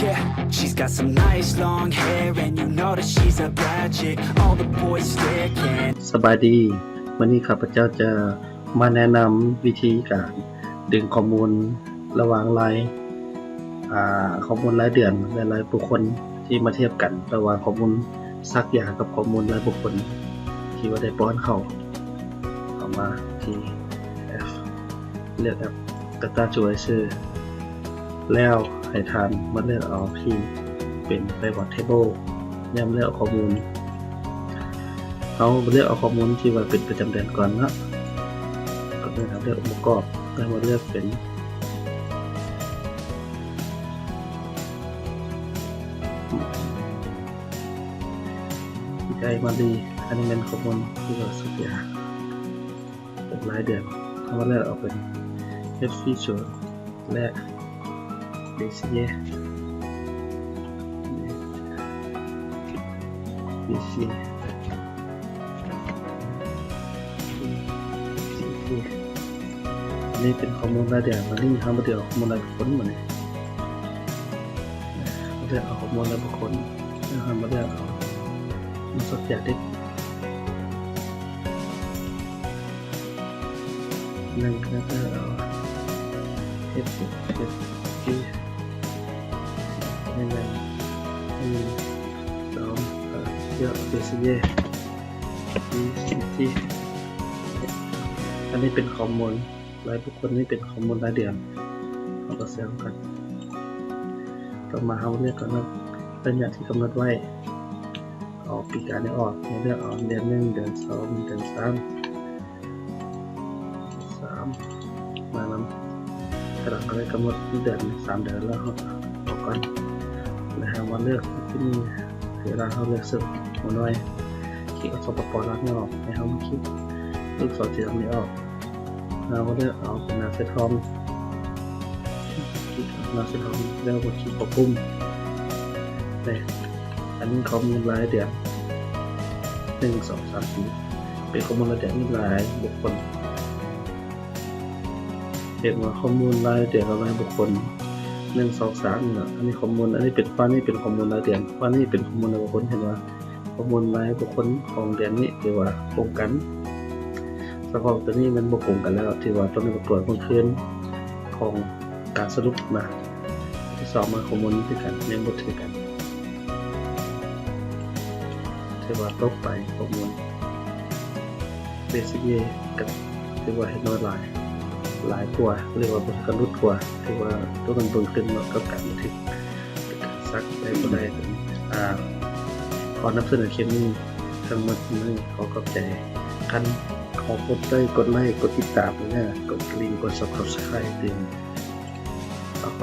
Yeah, she's got some nice long hair, and you know that she's a bad chick. All the boys stare, can't. ສະບາຍດີ, ມື້ນີ້ຂ້າພະເຈົ້າຈະມາແນະນຳວິທີການດຶງຂໍ້ມູນລະຫວ່າງລາຍ ອ່າ ຂໍ້ມູນລາຍເດືອນ ແລະ ລາຍບຸກຄົນ ທີ່ມາທຽບກັນລະຫວ່າງຂໍ້ມູນສັກຢາກັບຂໍ້ມູນລາຍບຸກຄົນທີ່ວ່າໄດ້ປ້ອນເຂົ້າ. ເຂົ້າມາທີ່ແອັບ ເລືອກແອັບ Data Visualizer ແລ້ວໃຫ້ທ່ານມາເລືອກເອົາທີ່ເປັນ Pivot Table. ຍາມເລືອກເອົາຂໍ້ມູນ ເຮົາເລືອກເອົາຂໍ້ມູນທີ່ວ່າເປັນປະຈຳເດືອນກ່ອນເນາະ. ກໍຄືເຮົາເລືອກອົງປະກອບ ແລ້ວມາເລືອກເປັນ ໄດ້ມາລີ. ອັນນີ້ແມ່ນຂໍ້ມູນທີ່ວ່າສັກຢາເປັນລາຍເດືອນ. ເຮົາມາເລືອກເອົາເປັນ Health Feature ແລະ Basic Year Basic Year. ອັນນີ້ເປັນຂໍ້ມູນລາຍເດືອນ. ມາລີ ເຮົາມາເລືອກເອົາຂໍ້ມູນລາຍບຸກຄົນບາດນີ້. ເລືອກເອົາຂໍ້ມູນລາຍບຸກຄົນ ແລ້ວເຮົາມາເລືອກເອົາ ມາສັກຢາເດັກ ໜຶ່ງ ແລ້ວກໍເອົາ ເອັຟ ເອັຟ ເອັຟ ໜຶ່ງ ໜຶ່ງ ສອງ ເອີ ເລືອກ Basic Year ອັນນີ້ເປັນຂໍ້ມູນລາຍບຸກຄົນ ນີ້ເປັນຂໍ້ມູນລາຍເດືອນ. ເຮົາກໍໃສ່ນຳກັນ. ຕໍ່ມາເຮົາເລືອກກຳນົດໄລຍະທີ່ກຳນົດໄວ້. ເອົາປີກາຍນີ້ອອກ ເຮົາເລືອກເອົາເດືອນໜຶ່ງ ເດືອນສອງ ເດືອນສາມ ສາມ ມານຳ. ຖ້າເຮົາໄດ້ກຳນົດເດືອນ ສາມເດືອນແລ້ວ ເຮົາກໍອອກກ່ອນ ແລ້ວເຮົາມາເລືອກທີ່ນີ້. ເວລາເຮົາເລືອກເຊິ່ງຫົວໜ່ວຍ ຄລິກເອົາ ສປປ ລາວ ນີ້ອອກ ໃຫ້ເຮົາມາຄລິກລູກສອນສີດຳນີ້ອອກ. ເຮົາມາເລືອກເອົາເປັນໜ້າເສືອທອງ ຄລິກເອົາໜ້າເສືອທອງ ແລ້ວມາຄລິກເຂົ້າປຸ່ມ. ແລະ ອັນນີ້ຂໍ້ມູນລາຍເດືອນ ໜຶ່ງ ສອງ ສາມ ສີ່ ເປັນຂໍ້ມູນລາຍເດືອນລາຍບຸກຄົນ. ເຫັນວ່າຂໍ້ມູນລາຍເດືອນລາຍບຸກຄົນ ໜຶ່ງ ສອງ ສາມ ນີ້ເນາະ. ອັນນີ້ຂໍ້ມູນ ອັນນີ້ເປັນ ຂວານີ້ເປັນຂໍ້ມູນລາຍເດືອນ ຂວານີ້ເປັນຂໍ້ມູນລາຍບຸກຄົນ. ເຫັນວ່າ ຂໍ້ມູນລາຍບຸກຄົນຂອງເດືອນນີ້ຖືວ່າກົງກັນ. ສະເພາະຕົວນີ້ມັນບໍ່ກົງກັນແລ້ວ ຖືວ່າຕົວນີ້ກໍຕົວເມື່ອຄືນຂອງການສະຫຼຸບມາ. ທີ່ສອງມາ ຂໍ້ມູນຄືກັນ ຍັງບໍ່ຖືກກັນ. ຖືວ່າຕົກໄປຂໍ້ມູນ Basic Year ກໍຖືວ່າເຫັນວ່າຫຼາຍ ຫຼາຍກວ່າ ຫຼືວ່າບໍ່ຖືກກັນຫຼຸດກວ່າ. ຖືວ່າຕົວນັ້ນເບິ່ງຂຶ້ນເນາະ ກັບການບັນທຶກ ເປັນການສັກໄດ້ບໍ່ໄດ້. ອາ ຂໍນຳສະເໜີຄລິບນີ້ທັງໝົດນີ້ ຂໍຂອບໃຈ. ຄັນຂໍກົດໄລ ກົດໄລ ກົດຕິດຕາມເດີ ກົດກະລິ່ງ ກົດ Subscribe ຕື່ມ. ຂໍຂອບ